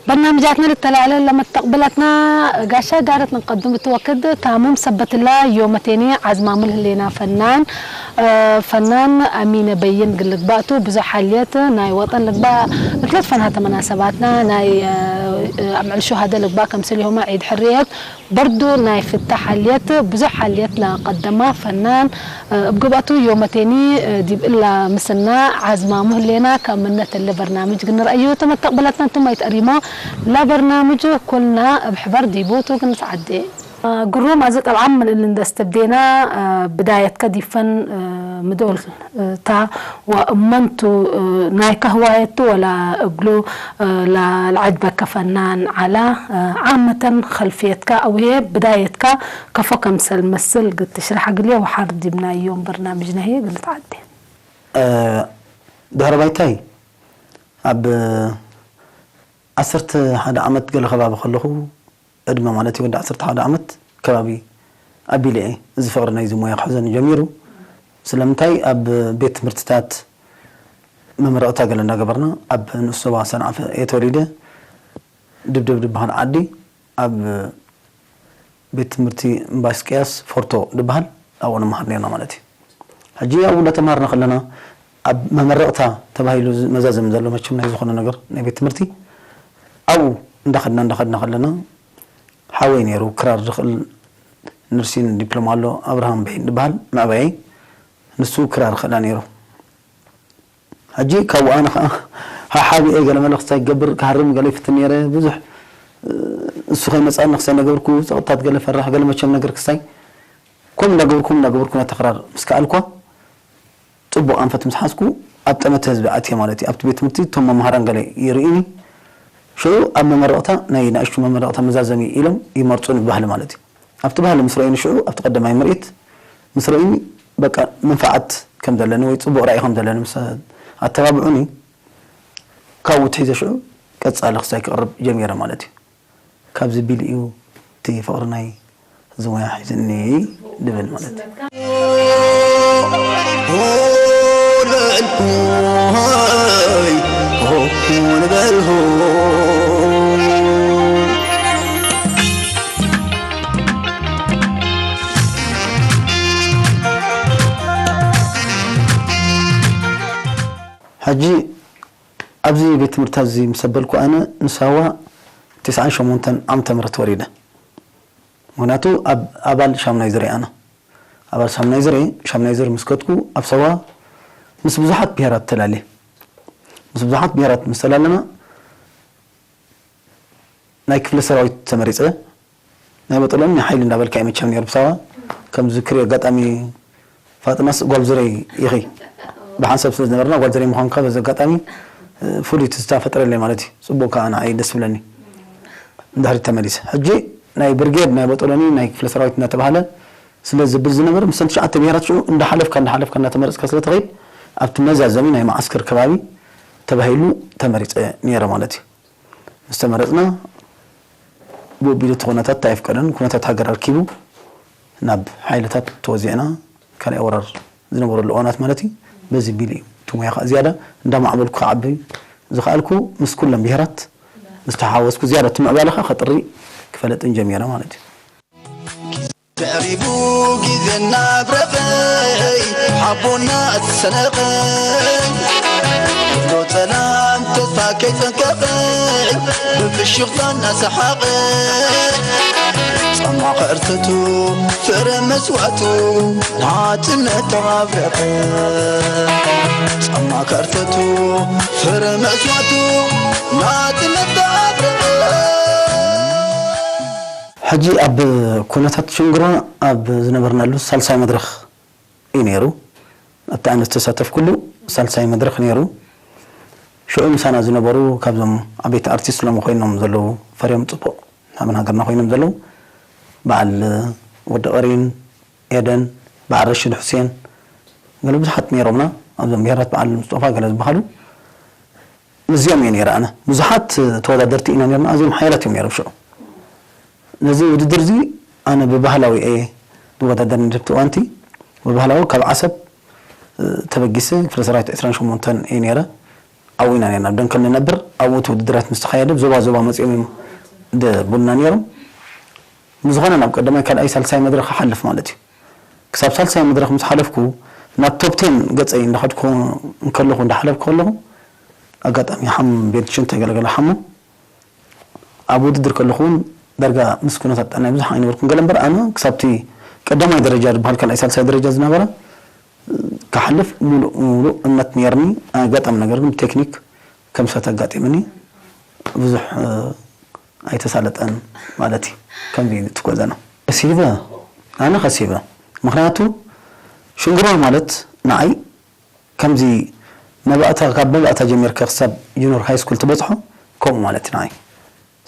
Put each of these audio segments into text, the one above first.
በርናምጃትና ልተላለ ለመተቅብለትና ጋሻ ጋረት ንቀድም ብትወክድ ታምም ሰበትላ ዮመቴኒ ዓዝማሙል ህሌና ፈናን ፈናን ኣሚነ በይን ግልግባእቱ ብዙሕ ሓልየት ናይ ወጠን ልግባእ እክለት ፈንሃተ መናሰባትና ናይ ኣምዕል ሹሃደ ልግባእ ከምስል ዮመ ዒድ ሕርየት በርዱ ናይ ፍታ ሓልየት ብዙሕ ሓልየት ለቀደማ ፈናን እብ ግብኣቱ ዮመቴኒ ዲብ እላ ምስና ዓዝማ ሙህሌና ካብ ምነት እለ በርናምጅ ግንረአዩ ተመተቅበለትና እንቱም ኣይትእሪሞ ላ በርናምጅ ኩልና እብ ሕበር ዲቡ ቱ ግንጽዓዴ። ግሩም ኣዚ ጠብዓም ምን እልን ደስተብዴና ብዳየትከ ዲፈን ምድኦል እታ ወእመንቱ ናይ ከህዋየቱ ወላ እግሉ ለዐጅበከ ፈናን ዓላ ዓመተን ኸልፍየትካ ኣውሄ ብዳየትካ ከፎ ከምሰል መስል ግትሽርሓ ግልየ ወሓር ዲብናዮም በርናምጅና ህየ ግልት ዓዴ። ድሕሪ ባይታይ ኣብ ዓሰርተ ሓደ ዓመት ገለ ከባቢ ከለኹ ዕድመ ማለት እዩ ወዲ ዓሰርተ ሓደ ዓመት ከባቢ ኣቢለ እየ እዚ ፍቕሪ ናይዚ ሞያ ክሕዘኒ ጀሚሩ። ስለምንታይ ኣብ ቤት ትምህርትታት መመረቕታ ገለ እንዳገበርና ኣብ ንእስ ዞባ ሰንዓፈ እየ ተወሊደ። ድብድብ ድበሃል ዓዲ ኣብ ቤት ትምህርቲ እምባስቅያስ ፎርቶ ድበሃል ኣብኡ ንመሃር ነርና ማለት እዩ። ሕጂ ኣብኡ እንዳተምሃርና ከለና ኣብ መመረቕታ ተባሂሉ መዛዘሚ ዘሎ መቸም ናይ ዝኾነ ነገር ናይ ቤት ትምህርቲ ኣብኡ እንዳኸድና እንዳኸድና ከለና ሓወይ ነይሩ ክራር ዝኽእል ንርሲን ዲፕሎማ ኣሎ ኣብርሃም በይን ዝበሃል መዕበየይ ንሱ ክራር ይኽእላ ነይሩ። ሕጂ ካብኡ ኣነ ከዓ ሓሓቢኤ ገለ መለ ክስታይ ክገብር ክሃርም ገለ ይፍትን ነይረ ብዙሕ እሱ ከይመፅኣኒ ክስታይ እናገበርኩ ፀቕጥታት ገለ ፈራሕ ገለ መቸም ነገር ክስታይ ከምኡ እንዳገበርኩ እንዳገበርኩ ነቲ ክራር ምስ ከኣልኳ ፅቡቕ ኣንፈት ምስ ሓዝኩ ኣብ ጠመተ ህዝቢ ኣትየ ማለት እዩ ኣብቲ ቤት ትምህርቲ እቶም መምሃራን ገለ ይርእዩኒ ሽዑ ኣብ መመረቕታ ናይ ንኣሽቱ መመረቕታ መዛዘሚ ኢሎም ይመርፁኒ ብባህሊ ማለት እዩ ኣብቲ ባህሊ ምስ ረእዩኒ ሽዑ ኣብቲ ቀዳማይ ምርኢት ምስ ረእዩኒ በቃ መንፍዓት ከም ዘለኒ ወይ ፅቡቕ ራእይ ከም ዘለኒ ምስ ኣተባብዑኒ ካብኡ ትሒዘ ሽዑ ቀፃሊ ክሳይ ክቕርብ ጀሚረ ማለት እዩ ካብዚ ቢል እዩ እቲ ፍቕሪ ናይ እዚ ሞያ ሒዝኒ ድብል ማለት እዩ። ሕጂ ኣብዚ ቤት ትምህርቲ እዚ ምስ ኣበልኩ ኣነ ንሳዋ ትስዓን ሸሞንተን ዓመተ ምህረት ወሪደ። ምኽንያቱ ኣብ ኣባል ሻምናይ ዝርያ ኣነ ኣባል ሻምናይ ዝርየ ሻምናይ ዝር ምስ ከድኩ ኣብ ሳዋ ምስ ብዙሓት ብሄራት ተላልየ። ምስ ብዙሓት ብሄራት ምስ ተላለና ናይ ክፍለ ሰራዊት ተመሪፀ። ናይ በጠሎኒ ሓይሊ እንዳበልካ ይመቸም ነይሩ ብሳዋ ከም ዝክሪ ኣጋጣሚ ፋጥናስ ጓል ዙረይ ኢኺ ብሓንሳብ ስለ ዝነበርና ጓል ዙረይ ምዃንካ በዚ ኣጋጣሚ ፍሉይ ትዝታ ፈጠረለይ ማለት እዩ። ፅቡቅ ከዓ ንዓይ ደስ ብለኒ። እንድሕሪ ተመሊሰ ሕጂ ናይ ብርጌድ ናይ በጠሎኒ ናይ ክፍለ ሰራዊት እናተባህለ ስለ ዝብል ዝነበረ ምስተን ትሽዓተ ብሄራት ሽዑ እንዳሓለፍካ እንዳሓለፍካ እናተመረፅካ ስለ ትኸይድ ኣብቲ መዛዘሚ ናይ መዓስከር ከባቢ ተባሂሉ ተመሪፀ ነይረ ማለት እዩ። ምስ ተመረፅና ብኡ ኣቢሉ እቲ ኩነታት ኣይፍቀደን ኩነታት ሃገር ኣርኪቡ ናብ ሓይልታት ተወዚዕና ካልኣይ ወራር ዝነበረሉ እዋናት ማለት እዩ በዚ ቢል እዩ እቲ ሙያ ከዓ ዝያዳ እንዳማዕበልኩ ክዓቢ ዝኸኣልኩ ምስ ኩለን ብሄራት ምስ ተሓዋወስኩ ዝያዳ እቲ ምዕባለ ከዓ ከጥሪ ክፈለጥን ጀሚረ ማለት እዩ ስዕሪቡ ግዜ እናብረቐይ ሓቦና ዝሰነቐ ዶ ጸላም ተስፋ ከይጸንቀቐ ብፍሽኽታ እናሰሓቐ ጻማ ከዕርተቱ ፍረ መስዋእቱ ናጽነት ተባብረቐ ጻማ ከዕርተቱ ፍረ መስዋእቱ ናጽነት ተባብረቐ ሕጂ ኣብ ኩነታት ሽንግራ ኣብ ዝነበርናሉ ሳልሳይ መድረኽ እዩ ነይሩ። ኣብቲ ኣነ ዝተሳተፍኩሉ ሳልሳይ መድረኽ ነይሩ። ሽዑ ምሳና ዝነበሩ ካብዞም ዓበይቲ ኣርቲስት ሎሚ ኮይኖም ዘለዉ ፈርዮም ፅቡቕ ሓበን ሃገርና ኮይኖም ዘለዉ በዓል ወዲ ቀሪን ኤደን በዓል ረሽድ ሑሴን ገለ ብዙሓት ነይሮምና ኣብዞም ብሄራት በዓል ምስጦፋ ገለ ዝበሃሉ ምስዚኦም እየ ነይረ ኣነ። ብዙሓት ተወዳደርቲ ኢና ነርና፣ ኣዝዮም ሓያላት እዮም ነይሮም ሽዑ። ነዚ ውድድር እዚ ኣነ ብባህላዊ እየ ዝወዳደር ነይረ ኣብቲ እዋንቲ። ብባህላዊ ካብ ዓሰብ ተበጊሰ ክፍለ ሰራዊት ዕስራን ሸሞንተን እየ ነይረ። ኣብኡ ኢና ነርና ደንከል ንነብር። ኣብኡ እቲ ውድድራት ምስ ተኻየደ ዞባ ዞባ መጺኦም እዮም ደቡልና ነይሮም። ብዝኾነ ናብ ቀዳማይ ካልኣይ ሳልሳይ መድረኽ ክሓልፍ ማለት እዩ። ክሳብ ሳልሳይ መድረኽ ምስ ሓለፍኩ ናብ ቶፕ ቴን ገጸይ እንዳኸድኩ እንከለኹ እንዳሓለፍኩ ከለኹ ኣጋጣሚ ሓም ቤንትሽን ተገለገለ ሓሙ ኣብ ውድድር ከለኹ እውን ዳርጋ ምስ ኩነታት ጥዕናይ ብዙሕ ኣይነበርኩን። ገለ እምበር ኣነ ክሳብቲ ቀዳማይ ደረጃ ዝበሃል ካልኣይ ሳልሳይ ደረጃ ዝነበረ ክሓልፍ ሙሉእ ሙሉእ እምነት ነይርኒ። ኣጋጣሚ ነገር ግን ብቴክኒክ ከም ስህተት ኣጋጢሙኒ ብዙሕ ኣይተሳለጠን ማለት እዩ። ከምዚ እዩ እቲ ጎዘና። ከሲበ ኣነ ከሲበ ምክንያቱ ሽንግርዋ ማለት ንዓይ ከምዚ መባእታ ካብ መባእታ ጀሚርካ ክሳብ ዩኒቨር ሃይ ስኩል ትበፅሖ ከምኡ ማለት እዩ ንዓይ።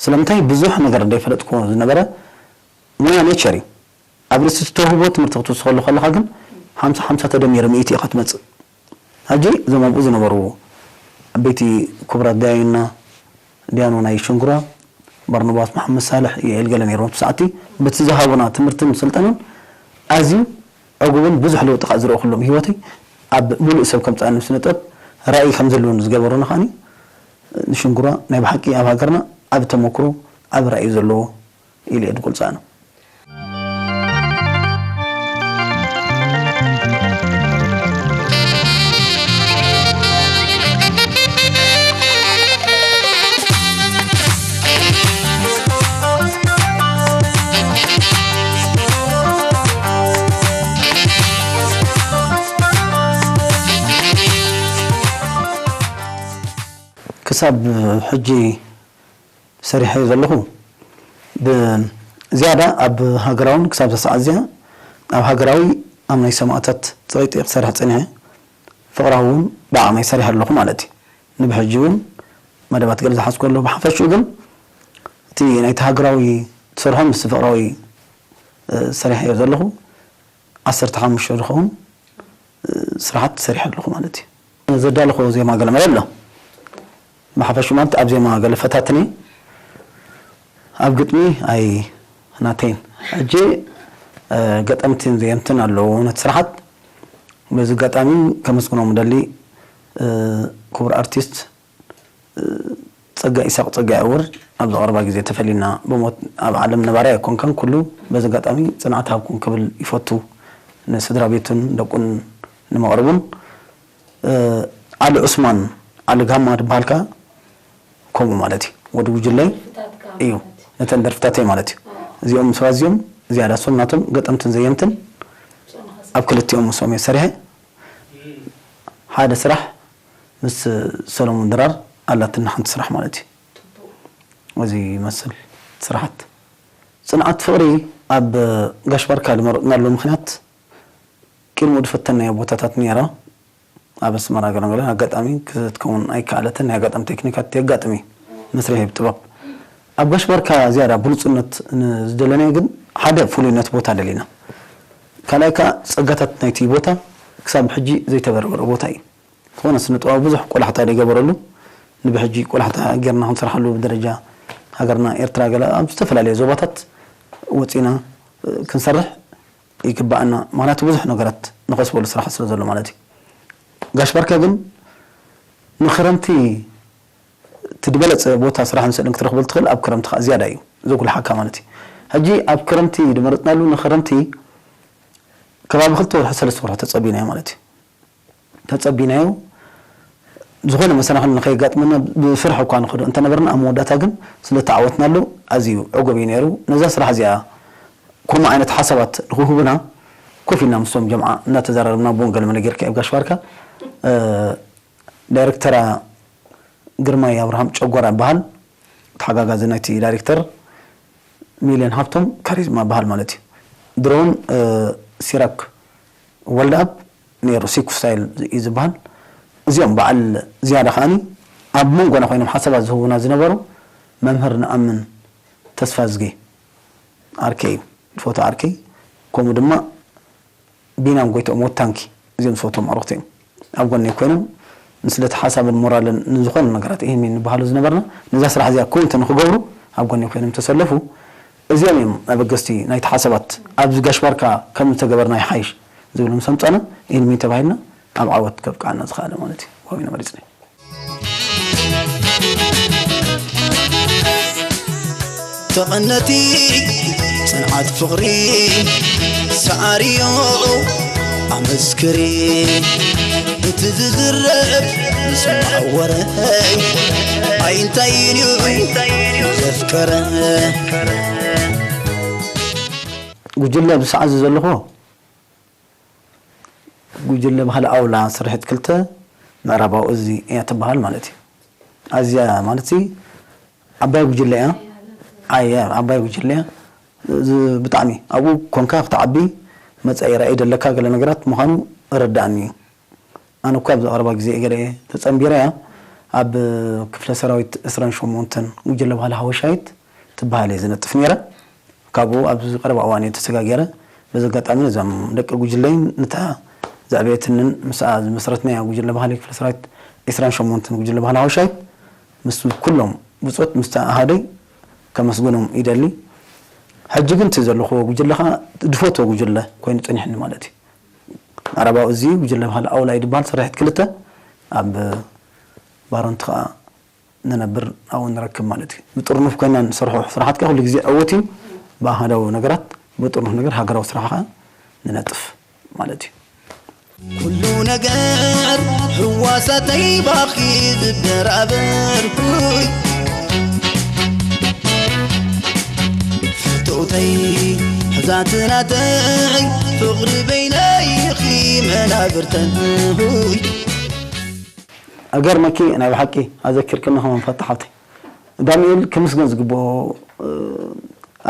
ስለምንታይ ብዙሕ ነገር እንዳይፈለጥኩ ዝነበረ ሞያ ኔቸር እዩ። ኣብ ርእሲ እቲ ተውህቦ ትምህርቲ ክትውስኸሉ ከለኻ ግን ሓምሳ ሓምሳ ተደሚሩ ሚእቲ ኢኻ ትመጽእ። ሕጂ እዞም ኣብኡ ዝነበሩ ዓበይቲ ክቡራት ዳያኑና ዳያኑ ናይ ሽንግርዋ በርኖባስ መሓመድ ሳልሕ የኤል ገለ ነይሮም ኣብቲ ሰዓቲ በቲ ዝሃቡና ትምህርትን ስልጠናን ኣዝዩ ዕጉብን ብዙሕ ለውጢ ከዓ ዝረእኹሎም ህይወተይ ኣብ ሙሉእ ሰብ ከምፅኣኒ ስነ ጥበብ ራእይ ከም ዘለዎን ዝገበሩና ከዓኒ ንሽንግርዋ ናይ ብሓቂ ኣብ ሃገርና ዓቢ ተመክሮ ዓቢ ራእይ ዘለዎ ኢሉ እየ ዝገልፃ ኣነ። ክሳብ ሕጂ ሰሪሐዮ ዘለኹ ብዝያዳ ኣብ ሃገራውን ክሳብ እዛ ሰዓት እዚኣ ኣብ ሃገራዊ ኣብ ናይ ሰማእታት ፀቂጢ ክሰርሕ ፀኒሐ ፍቕራዊ እውን ብዓቕመይ ሰሪሐ ኣለኹ ማለት እዩ። ንብሕጂ እውን መደባት ገለ ዝሓዝኩ ኣለኹ። ብሓፈሽኡ ግን እቲ ናይቲ ሃገራዊ ትሰርሖ ምስ ፍቕራዊ ሰሪሐዮ ዘለኹ ዓሰርተ ሓሙሽተ ዝኸውን ስራሓት ሰሪሐ ኣለኹ ማለት እዩ። ዘዳለኹ ዜማ ገለ መለ ኣሎ። ብሓፈሹ ማለት ኣብ ዜማ ገለ ፈታትኒ ኣብ ግጥሚ ኣይ ናተይን ሕጂ ገጠምትን ዘየምትን ኣለዉ ነቲ ስራሓት በዚ ኣጋጣሚ ከመስግኖም ደሊ ክቡር ኣርቲስት ጸጋ ኢሳቕ ጸጋ ዕውር ኣብዚ ቀረባ ግዜ ተፈሊና ብሞት ኣብ ዓለም ነባሪ ኣይኮንካን ኩሉ በዚ ኣጋጣሚ ጽንዓት ሃብኩም ክብል ይፈቱ ንስድራ ቤቱን ደቁን ንመቕርቡን ዓሊ ዑስማን ዓሊ ጋማ ዝበሃል ከኣ ከምኡ ማለት እዩ ወዲ ጉጅለይ እዩ ነተን ደርፍታተይ ማለት እዩ እዚኦም ሰባት እዚኦም ዝያዳ እሶም ናቶም ገጠምትን ዘየምትን ኣብ ክልቲኦም ምስኦም እየ ሰሪሐ ሓደ ስራሕ ምስ ሰሎሞን ድራር ኣላትና ሓንቲ ስራሕ ማለት እዩ። እዚ ይመስል ስራሓት ጽንዓት ፍቕሪ ኣብ ጋሽ ባርካ ዝመረጥናሉ ምኽንያት ቅድሚኡ ዝፈተናዮ ቦታታት ነይራ ኣብ ኣስመራ ገለንገለ ኣጋጣሚ ክትከውን ኣይከኣለትን ናይ ኣጋጣሚ ቴክኒካት የጋጥም እዩ መስርሒ ጥበብ ኣብ ጋሽ ባርካ ዝያዳ ብሉፅነት ዝደለናዮ ግን ሓደ ፍሉይነት ቦታ ደሊና ካልኣይ ከዓ ፀጋታት ናይቲ ቦታ ክሳብ ሕጂ ዘይተበርበረ ቦታ እዩ ዝኾነ ስነ ጥበባዊ ብዙሕ ቆላሕታ ዘይገበረሉ ንብሕጂ ቆላሕታ ጌርና ክንሰርሓሉ ብደረጃ ሃገርና ኤርትራ ገለ ኣብ ዝተፈላለዩ ዞባታት ወፂና ክንሰርሕ ይግባኣና ምክንያቱ ብዙሕ ነገራት ንኸስበሉ ስራሕ ስለ ዘሎ ማለት እዩ ጋሽ ባርካ ግን ንክረምቲ ትድበለፀ ቦታ ስራሕን ስእልን ክትረክበሉ ትኽእል ኣብ ክረምቲ ከዓ ዝያዳ እዩ ዘጉልሓካ ማለት እዩ ሕጂ ኣብ ክረምቲ ዝመረፅናሉ ንክረምቲ ከባቢ ክልተ ወርሒ ሰለስተ ወርሒ ተፀቢናዮ ማለት እዩ ተጸቢናዮ ዝኾነ መሰናኽል ንኸየጋጥመና ብፍርሒ እኳ ንኸዶ እንተነበርና ኣብ መወዳእታ ግን ስለተዓወትናሉ ኣዝዩ ዕጉብ እዩ ነይሩ። ነዛ ስራሕ እዚኣ ከምኡ ዓይነት ሓሳባት ንኽህቡና ኮፍ ኢልና ምስቶም ጀምዓ እናተዘራረብና ብውን ገለ መለ ጌርካ ኣብ ጋሽ ባርካ ዳይሬክተራ ግርማይ ኣብርሃም ጨጎራ ይበሃል። ተሓጋጋዚ ናይቲ ዳይሬክተር ሚልዮን ሃብቶም ካሪዝማ በሃል ማለት እዩ ድሮን ሲራክ ወልደኣብ ነይሩ ሲኩ ስታይል እዩ ዝበሃል እዚኦም በዓል ዝያዳ ከዓኒ ኣብ መንጎና ኮይኖም ሓሳባት ዝህቡና ዝነበሩ መምህር ንኣምን ተስፋ ዝጌ ኣርከይ እዩ ዝፈቱ ኣርከይ ከምኡ ድማ ቢናም ጎይትኦም ወታንኪ እዚኦም ዝፈትዎም ኣዕሩኽቲ እዮም ኣብ ጎነይ ኮይኖም ንስለቲ ሓሳብን ሞራልን ንዝኾነ ነገራት ኢሂን ሚን ንበሃሉ ዝነበርና ነዛ ስራሕ እዚኣ ክውንቲ ንክገብሩ ኣብ ጎነይ ኮይኖም ተሰለፉ እዚኦም እዮም ኣበገስቲ ናይቲ ሓሳባት ኣብዚ ጋሽ ባርካ ከም ዝተገበርና ይሓይሽ ዝብል ምስ ኣምፃና ኢሂን ሚን ተባሂልና ኣብ ዓወት ከብቅዓና ዝኸኣለ ማለት እዩ ዋቢና መሪፅና ተቐነቲ ጽንዓት ፍቕሪ ሰዓርዮ ኣመስክሪ። እቲ ዝዝረብ ዝስማዕ ወረ ኣይንታይን እዩ ዘፍቀረ። ጉጅለ ብሰዓት እዚ ዘለኹ ጉጅለ ባህሊ ኣውላ ስርሒት ክልተ ምዕራባዊ እዚ እያ ትበሃል ማለት እዩ። ኣዝያ ማለት ሲ ዓባይ ጉጅለ እያ። ኣየ ዓባይ ጉጅለ እያ። እዚ ብጣዕሚ ኣብኡ ኮንካ ክትዓቢ መጻኢ ራእይ ደለካ ገለ ነገራት ምዃኑ ረዳእኒ እዩ። ኣነ እኳ ኣብዚ ቀረባ ግዜ ገለ ተጸንቢረ እያ። ኣብ ክፍለ ሰራዊት ዕስራን ሸሞንተን ጉጅለ ባህሊ ሓወሻይት ትበሃል እየ ዝነጥፍ ነይረ። ካብኡ ኣብዚ ቀረባ እዋን እየ ተሰጋጊረ። በዚ ኣጋጣሚ ነዞም ደቂ ጉጅለይን ነታ ዘዕበየትንን ምስኣ ዝመስረትናያ ጉጅለ ባህሊ ክፍለ ሰራዊት ዕስራን ሸሞንተን ጉጅለ ባህሊ ሓወሻይት ምስ ኩሎም ብጾት ምስታ ኣሃደይ ከመስግኖም ይደሊ። ሕጂ ግን እቲ ዘለኹዎ ጉጅለ ኸኣ ድፈትዎ ጉጅለ ኮይኑ ጸኒሕኒ ማለት እዩ። ዓረባዊ እዚ ጉጅለ ባህሊ ኣውላ እዩ ዝበሃል ስርሒት ክልተ ኣብ ባረንቱ ኸኣ ንነብር ኣብኡ ንረክብ ማለት እዩ። ብጥርኑፍ ኮይና ንሰርሖ ስራሓት ከኣ ኩሉ ግዜ ዕዉት እዩ። ብኣሃዳዊ ነገራት ብጥርኑፍ ነገር ሃገራዊ ስራሕ ኸኣ ንነጥፍ ማለት እዩ። ኩሉ ነገር ህዋሳተይ ባኺ ዝደራበር ፍትውተይ ሕዛትናተይ ፍቕሪ በይነይ ኢኺ መናብርተይ። ኣገርመኪ ናይ ብሓቂ ኣዘኪርክኒ ከማን ፈታ ሓብተይ። ዳንኤል ክምስገን ዝግብኦ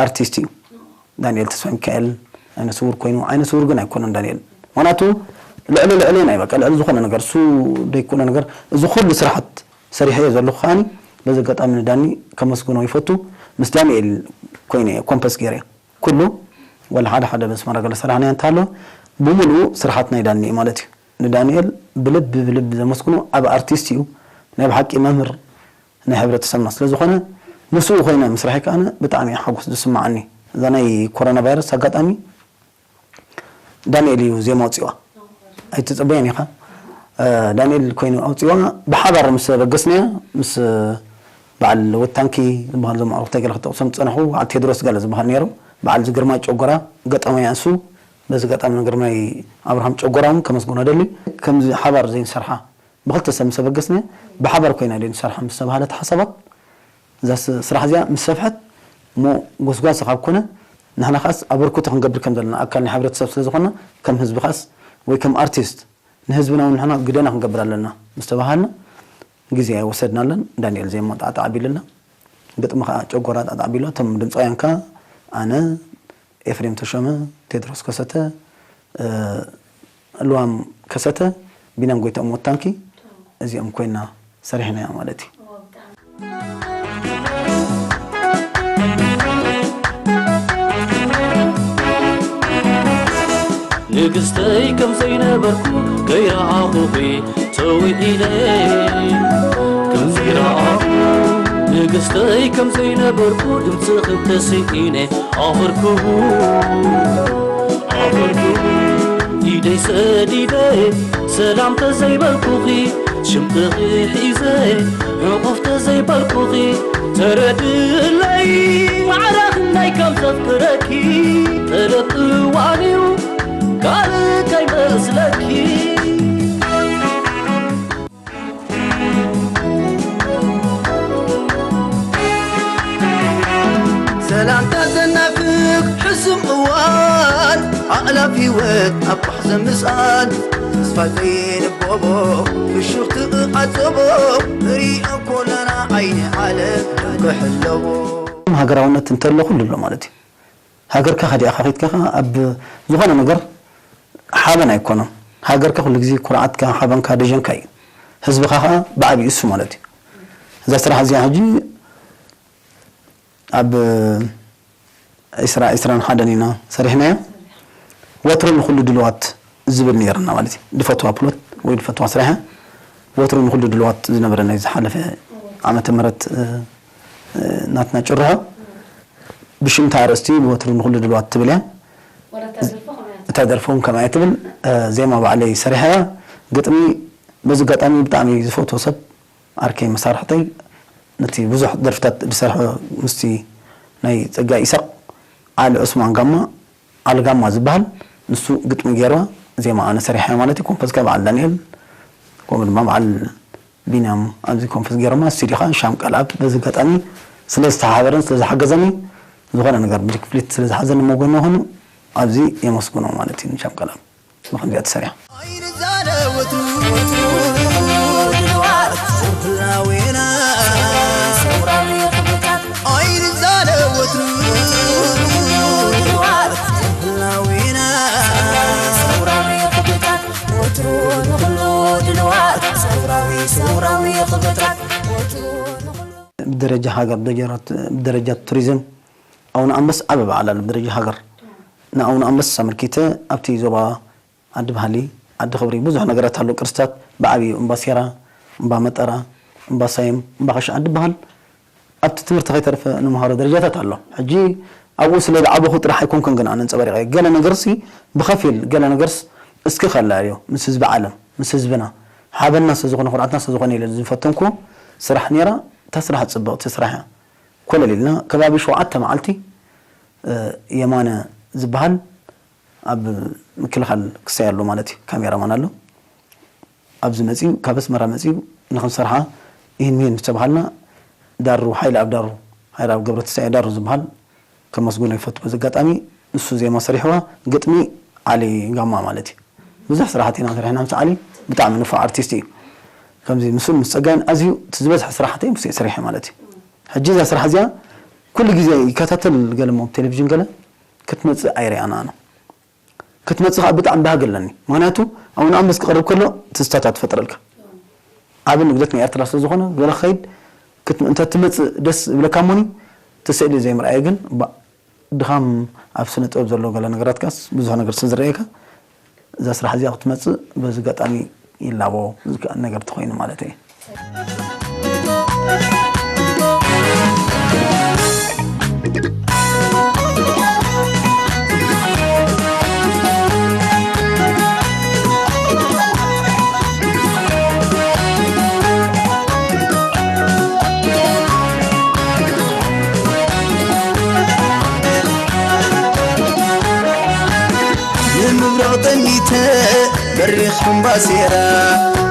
ኣርቲስት እዩ። ዳንኤል ተስፋ ሚካኤል ዓይነ ስውር ኮይኑ ዓይነ ስውር ግን ኣይኮነን ዳንኤል። ምክንያቱ ልዕሊ ልዕሊ ናይ በቃ ልዕሊ ዝኾነ ነገር እሱ ደይኮነ ነገር እዚ ኩሉ ስራሓት ሰሪሐ እየ ዘለኹ ከዓኒ በዚ ኣጋጣሚ ንዳኒ ከመስግኖ ይፈቱ። ምስ ዳንኤል ኮይነ እየ ኮምፐስ ገይረ ኩሉ ወላ ሓደ ሓደ በስመራ ገለ ሰራሕናዮ እንተሃሎ ብምሉኡ ስራሓት ናይ ዳኒ እዩ ማለት እዩ። ንዳንኤል ብልቢ ብልቢ ዘመስግኖ ዓቢ ኣርቲስት እዩ። ናይ ብሓቂ መምህር ናይ ሕብረተሰብና ስለ ዝኾነ ምስኡ ኮይነ ምስራሐይ ከኣነ ብጣዕሚ እዩ ሓጎስ ዝስምዓኒ። እዛ ናይ ኮሮና ቫይረስ ኣጋጣሚ ዳንኤል እዩ ዜማ ኣውፂዋ ኣይትፅበየን ኢኻ። ዳንኤል ኮይኑ ኣውፂዋ ብሓባር ምስ በገስናያ ምስ በዓል ወታንኪ ዝበሃል ዞም ኣውርተ ገለ ክጠቕሶም ዝፀናሕኩ በዓል ቴድሮስ ገለ ዝበሃል ነይሩ። በዓል ዝግርማይ ጨጎራ ገጠመያ እሱ በዚ ገጣሚ ግርማይ ኣብርሃም ጨጎራ እውን ከመስግኖ ደሊ። ከምዚ ሓባር ዘይንሰርሓ ብክልተ ሰብ ምስ ኣበገስናያ ብሓባር ኮይና ደይ ንሰርሓ ምስ ተባሃለት ሓሳባት እዛ ስራሕ እዚኣ ምስ ሰፍሐት እሞ ጎስጓስ ካብ ኮነ ንሕና ከኣስ ኣበርክቶ ክንገብር ከም ዘለና ኣካል ናይ ሕብረተሰብ ስለ ዝኾንና ከም ህዝቢ ከኣስ ወይ ከም ኣርቲስት ንህዝብና እውን ንሕና ግደና ክንገብር ኣለና ምስ ተባሃልና ግዜ ኣይወሰድናለን። ዳንኤል ዜማ ጣዕጣዕ ኣቢሉልና ግጥሚ ከዓ ጨጎራ ጣዕጣዕ ኣቢሉ እቶም ድምፃውያን ከዓ ኣነ ኤፍሬም ተሾመ፣ ቴድሮስ ከሰተ፣ ልዋም ከሰተ፣ ቢንያም ጎይትኦም ወታንኪ እዚኦም ኮይና ሰሪሕናያ ማለት እዩ። ንግስተይ ከም ዘይነበርኩ ከይረኣኹኺ ተውዒለ ከም ዘይረኣኹ ንግስተይ ከም ዘይነበርኩ ድምፅኺ ተስኢነ ኣኽርኩ ኣኽርኩ ኢደይ ሰዲደ ሰላም ተዘይበልኩኺ ሽምጥኺ ሒዘ ሕቑፍ ተዘይበልኩኺ ተረድለይ ማዕረ ክንደይ ከም ዘፍቅረኪ ጠለብ እዋን እዩ ካልእ ከይመስለኪ። ሰላምታ ዘናፍቅ ሕሱም እዋን ኣእላፍ ህይወት ኣብ ጓሕ ዘምስኣል ተስፋ ዘይንበቦ ፍሹኽቲ ክዓጸቦ ንሪኦ ኮለና ዓይኒ ዓለም ክሕለቦ። ሃገራውነት እንተሎ ኩሉ ኣሎ ማለት እዩ። ሃገርካ ከዲኣኻ ከይድካ ከኣ ኣብ ዝኾነ ነገር ሓበን ኣይኮነን። ሃገርካ ኩሉ ግዜ ኩርዓትካ፣ ሓበንካ፣ ደጀንካ እዩ። ህዝብኻ ከኣ ብዓቢኡ እሱ ማለት እዩ። እዛ ስራሕ እዚኣ ሕጂ ኣብ ዒስራ ዒስራን ሓደን ኢና ሰሪሕናያ። ወትሩ ንኹሉ ድልዋት ዝብል ነይርና ማለት እዩ። ድፈትዋ ፕሎት ወይ ድፈትዋ ስራሕ ወትሩ ንኹሉ ድልዋት ዝነበረ ናይ ዝሓለፈ ዓመተ ምህረት ናትና ጭርሖ ብሽምታ ኣርእስቲ ንወትሩ ንኹሉ ድልዋት ትብል እያ። እታ ደርፊ እውን ከምኣ እያ ትብል። ዜማ ባዕለይ ሰሪሐያ። ግጥሚ በዚ ኣጋጣሚ ብጣዕሚ ዝፈትዎ ሰብ ዓርከይ መሳርሕተይ ነቲ ብዙሕ ደርፍታት ዝሰርሐ ምስቲ ናይ ጸጋይ ኢሳቕ ዓሊ ዑስማን ጋማ፣ ዓሊ ጋማ ዝበሃል፣ ንሱ ግጥሚ ገይርዋ፣ ዜማ ኣነ ሰሪሐ ማለት እዩ። ኮምፖዝ ከኣ በዓል ዳንኤል፣ ከምኡ ድማ በዓል ቢንያም ኣብዚ ኮምፖዝ ገይሮማ። ስቱዲዮ ከኣ ሻም ቀልኣብ። በዚ ኣጋጣሚ ስለ ዝተሓባበረን ስለ ዝሓገዘኒ፣ ዝኾነ ነገር ብክፍሊት ስለ ዝሓዘኒ፣ መጎኒ ኾኑ፣ ኣብዚ የመስግኖ ማለት እዩ ንሻም ቀልኣብ። ብኸምዚኣ ተሰሪሓ። ኣይንዛለ ወትሩ፣ ወትሩ ድልዋት ህላዌና፣ ሰውራዊ ክብርታት። ኣይንዛለ ወትሩ፣ ወትሩ ድልዋት ህላዌና፣ ሰውራዊ ክብርታት። ወትሩ ንኹሉ ድልዋት፣ ሰውራዊ፣ ሰውራዊ ክብርታት። ወትሩ ንኹሉ ብደረጃ ሃገር፣ ብደረጃ፣ ብደረጃ ቱሪዝም፣ ኣቡነ ኣንበስ ዓቢ በዓል ኣሎ ብደረጃ ሃገር። ንኣቡነ ኣንበስ ኣመልኪተ ኣብቲ ዞባ ዓዲ ባህሊ፣ ዓዲ ክብሪ ብዙሕ ነገራት ኣሎ። ቅርስታት ብዓብዩ እምባ ሴራ፣ እምባ መጠራ፣ እምባ ሳይም፣ እምባ ኸሽ ዓዲ በሃል ኣብቲ ትምህርቲ ከይተረፈ ንምሃሮ ደረጃታት ኣሎ። ሕጂ ኣብኡ ስለ ዝዓበኹ ጥራሕ ኣይኮንኩን ግን ኣነ ኣንጸባሪቐ። ገለ ነገርሲ ብኸፊል፣ ገለ ነገርስ እስኪ ከላልዮ ምስ ህዝቢ ዓለም፣ ምስ ህዝብና፣ ሓበንና ስለ ዝኾነ፣ ኩርዓትና ስለ ዝኾነ ኢለ ዝፈተንኩ ስራሕ ነይራ። እታ ስራሕ ጽብቕቲ ስራሕ እያ። ኮለል ኢልና ከባቢ ሸውዓተ መዓልቲ፣ እ፣ የማነ ዝበሃል ኣብ ምክልኻል ክሳይ ኣሎ ማለት እዩ፣ ካሜራማን ኣሎ። ኣብዚ መጺኡ፣ ካብ ኣስመራ መጺኡ ንኽንሰርሓ ይህን ሚህን ምስ ተባሃልና፣ ዳሩ፣ ሓይለ ኣብ ዳሩ፣ ሓይለ ኣብ ገብረትንሳኤ ዳሩ ዝበሃል ከመስግኖ ይፈቱ። በዚ ኣጋጣሚ ንሱ ዜማ ሰሪሕዋ፣ ግጥሚ ዓሊ ጋማ ማለት እዩ። ብዙሕ ስራሓት ኢና ሰሪሕና ምስ ዓሊ፣ ብጣዕሚ ንፉዕ ኣርቲስት እዩ። ከምዚ ምስኡን ምስ ጸጋይን ኣዝዩ እቲ ዝበዝሐ ስራሓተይ ምስ ሰሪሐ ማለት እዩ። ሕጂ እዛ ስራሕ እዚኣ ኩሉ ግዜ ይከታተል ገለ እሞ ቴሌቪዥን ገለ ክትመጽእ ኣይሪኣን ኣነ። ክትመጽእ ከኣ ብጣዕሚ ባህጊ ኣለኒ። ምኽንያቱ ኣቡነ ኣንበስ ክቐርብ ከሎ ትዝታታት ትፈጥረልካ። ዓቢ ንግደት ናይ ኤርትራ ስለ ዝኾነ ገለ ክኸይድ ክት-፣ እንተ ትመጽእ ደስ ይብለካ እሞኒ፣ እቲ ስእሊ ዘይምርኣየ ግን ባ-፣ ድኻም ኣብ ስነ ጥበብ ዘሎ ገለ ነገራት ከኣስ ብዙሕ ነገር ስለ ዝረኣየካ፣ እዛ ስራሕ እዚኣ ክትመጽእ በዚ ኣጋጣሚ ይላቦ ዝከኣል ነገር ተኾይኑ ማለተይ። ንምብራቕ ጠሚተ በሪኽ እምባ ሴራ፣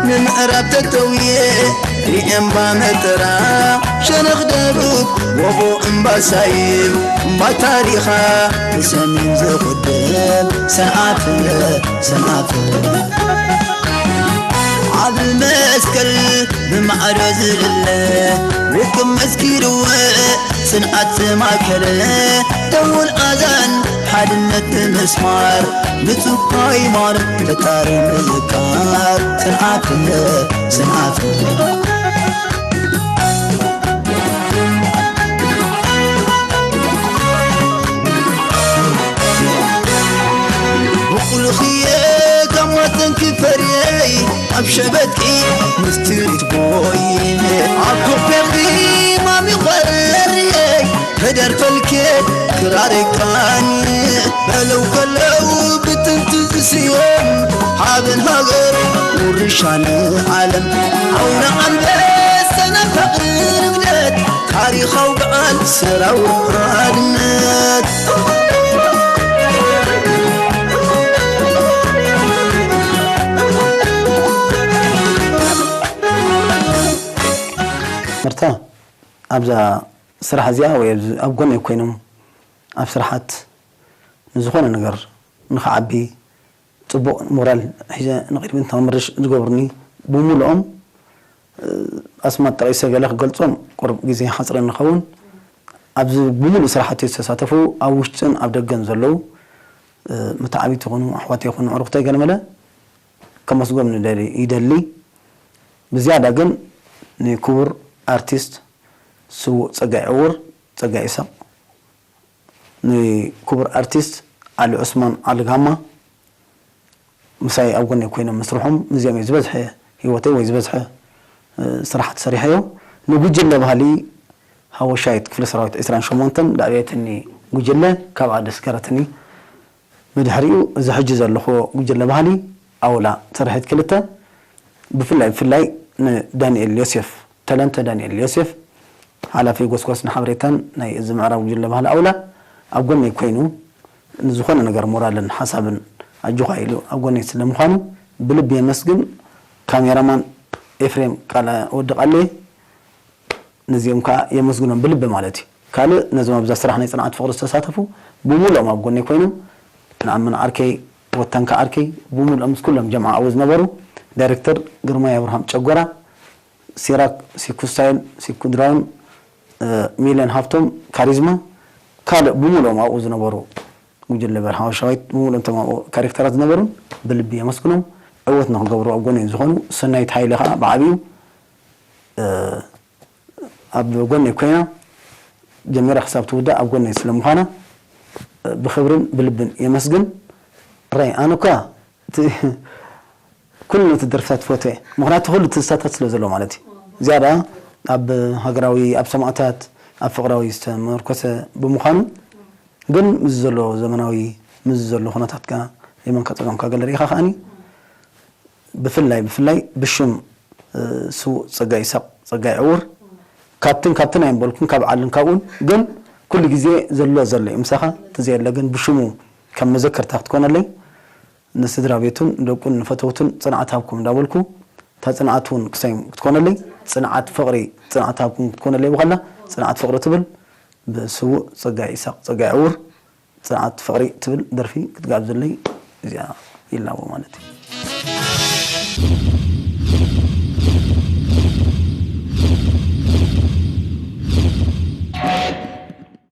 ንምዕራብ ተተውየ ሪኤ እምባ መጠራ፣ ሸነኽ ደቡብ ጎቦ እምባ ሳይም፣ እምባ ታሪኻ ብሰሜን ዝኹደም ሰንዓፈ፣ ሰንዓፈ። ዓቢ መስቀል ብማዕረ ዝልለ፣ ውቅብ መስጊድ እወ ጽንዓት ዝማእከለ፣ ደወል ኣዛን ሓድነት ንምስማር፣ ብጽቡቕ ሃይማኖት ፈጣሪ ምዝካር፣ ጽንዓት፣ ጽንዓት። ብቑልኽየ ካብ ማተንኪ ፈርየይ፣ ኣብ ሸበጥኪ ምስትሪት ቦይ፣ ኣብ ኮፔርኪ ማሚ ኾረርየይ፣ ተደርፈልኪ ክራር ቃኝ፣ በለው ከለው ብጥንቲ ዝስዮም፣ ሓበን ሃገር ውርሻ ንዓለም፣ ኣውራ ኣንበሳ ናፋቒ ንግደት፣ ታሪኻዊ በዓል ሰራዊት ሓድነት። መርታ፣ ኣብዛ ስራሕ እዚኣ ወይ ኣብዚ ኣብ ጎነይ ኮይኖም ኣብ ስራሓት ንዝኾነ ነገር ንኽዓቢ ጽቡቕ ሞራል ሒዘ ንቕድሚት ንኸምርሽ ዝገብሩኒ ብምሉኦም፣ እ፣ ኣስማት ጠቒሰ ገለ ክገልጾም ቁሩብ ግዜ ይሓጽረኒ ይኸውን። ኣብዚ ብምሉእ ስራሓት ዝተሳተፉ ኣብ ውሽጥን ኣብ ደገን ዘለዉ፣ እ፣ መተዓቢቲ ይኹኑ፣ ኣሕዋት ይኹኑ፣ ኣዕሩኽተይ ገለመለ ከመስጎም ንደሊ-፣ ይደሊ። ብዝያዳ ግን ንክቡር ኣርቲስት ስዉእ ጸጋይ ዕዉር፣ ጸጋይ ኢሳቕ፣ ንክቡር ኣርቲስት ዓሊ ዑስማን ዓሊ ጋማ፣ ምሳይ ኣብ ጎነይ ኮይኖም ምስርሖም፣ ምስዚኦም እየ ዝበዝሐ ህይወተይ ወይ ዝበዝሐ፣ እ፣ ስራሓት ሰሪሐዮ። ንጉጅለ ባህሊ ሃወሻይት ክፍለ ሰራዊት ዕስራን ሸሞንተን ዳዕቤትኒ ጉጅለ ካብኣ ደስከረትኒ። ብድሕሪኡ እዚ ሕጂ ዘለኹዎ ጉጅለ ባህሊ ኣውላ ትርሒት ክልተ ብፍላይ፣ ብፍላይ ንዳንኤል ዮሴፍ፣ ተለንተ ዳንኤል ዮሴፍ፣ ሓላፊ ጎስጓስን ሓበሬታን ናይ እዚ ምዕራብ ጉጅለ ባህሊ ኣውላ ኣብ ጎነይ ኮይኑ ንዝኾነ ነገር ሞራልን ሓሳብን ኣጆኻ ኢሉ ኣብ ጎነይ ስለምዃኑ ብልቢ የመስግን። ካሜራማን ኤፍሬም ቃለ ወዲ ቃሌ ነዚኦም ከዓ የመስግኖም ብልቢ ማለት እዩ። ካልእ ነዞም ኣብዛ ስራሕ ናይ ጽንዓት ፍቕሪ ዝተሳተፉ ብምሉኦም ኣብ ጎነይ ኮይኖም ንኣምን ዓርከይ ወታንካ ዓርከይ ብምሉኦም ምስ ኩሎም ጀምዓ ኣብኡ ዝነበሩ ዳይሬክተር ግርማይ ኣብርሃም ጨጎራ ሲራክ ሲኩ ስታይል ሲኩ ድራውን ሚልዮን ሃብቶም ካሪዝማ ካልእ ብምሉኦም ኣብኡ ዝነበሩ ጉጅለ በርሃ ሓወሻዊት ብምሉኦም እቶም ኣብኡ ካሬክተራት ዝነበሩን ብልቢ የመስግኖም። ዕወት ንክገብሩ ኣብ ጎነይ ዝኾኑ ሰናይት ሃይለ ከዓ ብዓብዩ ኣብ ጎነይ ኮይና ጀሚራ ክሳብ ትውዳእ ኣብ ጎነይ ስለምዃና ብክብርን ብልብን የመስግን። ራይ ኣነ እኳ እቲ ኩሉ እቲ ደርፍታት ትፈትዎ እየ። ምኽንያቱ ኩሉ ትዝታታት ስለ ዘሎ ማለት እዩ። ዝያዳ ኣብ ሃገራዊ ኣብ ሰማእታት ኣብ ፍቕራዊ ዝተመርኮሰ ብምዃኑ ግን ምስ ዘሎ ዘመናዊ ምስ ዘሎ ኩነታትካ የመንካ ጸገምካ ገለ ርኢኻ ከኣኒ ብፍላይ ብፍላይ ብሽም ስዉእ ጸጋይ ይስሐቅ ጸጋይ ዕውር ካብትን ካብትን ኣይምበልኩን ካብ ዓልን ካብኡን ግን ኩሉ ግዜ ዘሎ ዘሎ እዩ ምሳኻ እቲ ዘየለ ግን ብሽሙ ከም መዘከርታ ክትኮነለይ ንስድራ ቤቱን ደቁን ንፈተውቱን ጽንዓት ሃብኩም እንዳበልኩ እታ ጽንዓት እውን ክሳይ ክትኮነለይ ጽንዓት ፍቕሪ ጽንዓት ሃብኩም ክትኮነለይ ብኸላ ጽንዓት ፍቕሪ ትብል ብስዉእ ጸጋይ ይስሐቅ ጸጋይ ዕውር ጽንዓት ፍቕሪ ትብል ደርፊ ክትጋብዘለይ እዚኣ ይላቦ ማለት እዩ።